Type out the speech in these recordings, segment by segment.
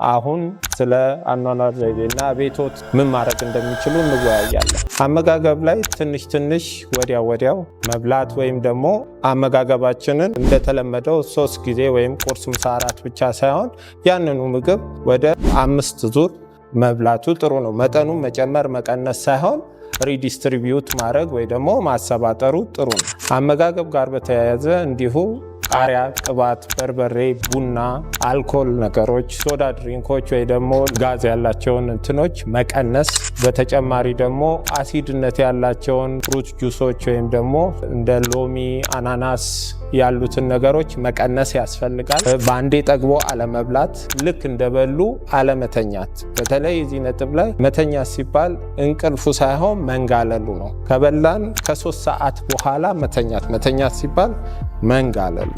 አሁን ስለ አኗኗር ዘይቤና ቤቶት ምን ማድረግ እንደሚችሉ እንወያያለን። አመጋገብ ላይ ትንሽ ትንሽ ወዲያው ወዲያው መብላት ወይም ደግሞ አመጋገባችንን እንደተለመደው 3 ጊዜ ወይም ቁርስ፣ ምሳ፣ እራት ብቻ ሳይሆን ያንኑ ምግብ ወደ 5 ዙር መብላቱ ጥሩ ነው። መጠኑን መጨመር መቀነስ ሳይሆን redistribute ማድረግ ወይ ደግሞ ማሰባጠሩ ጥሩ ነው። አመጋገብ ጋር በተያያዘ እንዲሁ ቃሪያ፣ ቅባት፣ በርበሬ፣ ቡና፣ አልኮል ነገሮች፣ soda drink ኦች ወይ ደግሞ ጋዝ ያላቸውን እንትኖች መቀነስ፣ በተጨማሪ ደግሞ አሲድነት ያላቸውን fruit juice ኦች ወይም ደግሞ እንደ ሎሚ፣ አናናስ ያሉትን ነገሮች መቀነስ ያስፈልጋል። በአንዴ ጠግቦ አለመብላት፣ ልክ እንደበሉ አለመተኛት። በተለይ እዚህ ነጥብ ላይ መተኛት ሲባል እንቅልፉ ሳይሆን መንጋለሉ ነው። ከበላን ከ3 ሰዓት በኋላ መተኛት፣ መተኛት ሲባል መንጋለሉ።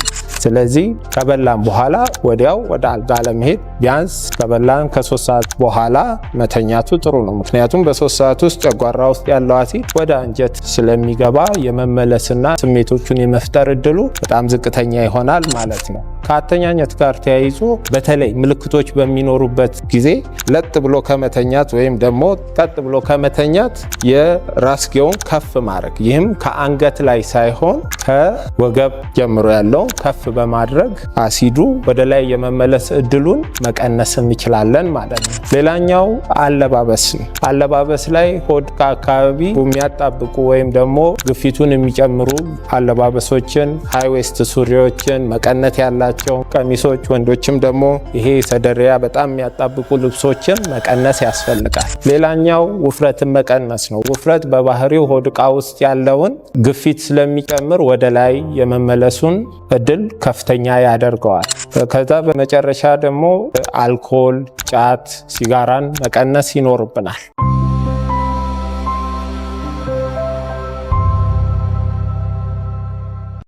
ስለዚህ ከበላን በኋላ ወዲያው ወደ አልጋ አለመሄድ፣ ቢያንስ ከበላን ከ3 ሰዓት በኋላ መተኛቱ ጥሩ ነው። ምክንያቱም በ3 ሰዓት ውስጥ ጨጓራ ውስጥ ያለው አሲድ ወደ አንጀት ስለሚገባ የመመለስና ስሜቶቹን የመፍጠር እድሉ በጣም ዝቅተኛ ይሆናል ማለት ነው። ከአተኛኘት ጋር ተያይዞ በተለይ ምልክቶች በሚኖሩበት ጊዜ ለጥ ብሎ ከመተኛት ወይም ደግሞ ቀጥ ብሎ ከመተኛት የራስጌውን ከፍ ማድረግ፣ ይህም ከአንገት ላይ ሳይሆን ከወገብ ጀምሮ ያለውን ከፍ በማድረግ አሲዱ ወደ ላይ የመመለስ እድሉን መቀነስ እንችላለን ማለት ነው። ሌላኛው አለባበስ ነው። አለባበስ ላይ ሆድ አካባቢ የሚያጣብቁ ወይም ደግሞ ግፊቱን የሚጨምሩ አለባበሶችን፣ high waist ሱሪዎችን፣ መቀነት ያላቸው ቀሚሶች፣ ወንዶችም ደግሞ ይሄ ሰደሪያ በጣም የሚያጣብቁ ልብሶችን መቀነስ ያስፈልጋል። ሌላኛው ውፍረትን መቀነስ ነው። ውፍረት በባህሪው ሆድ ዕቃ ውስጥ ያለውን ግፊት ስለሚጨምር ወደ ላይ የመመለሱን እድል ከፍተኛ ያደርገዋል። ከዛ በመጨረሻ ደግሞ አልኮል፣ ጫት፣ ሲጋራን መቀነስ ይኖርብናል።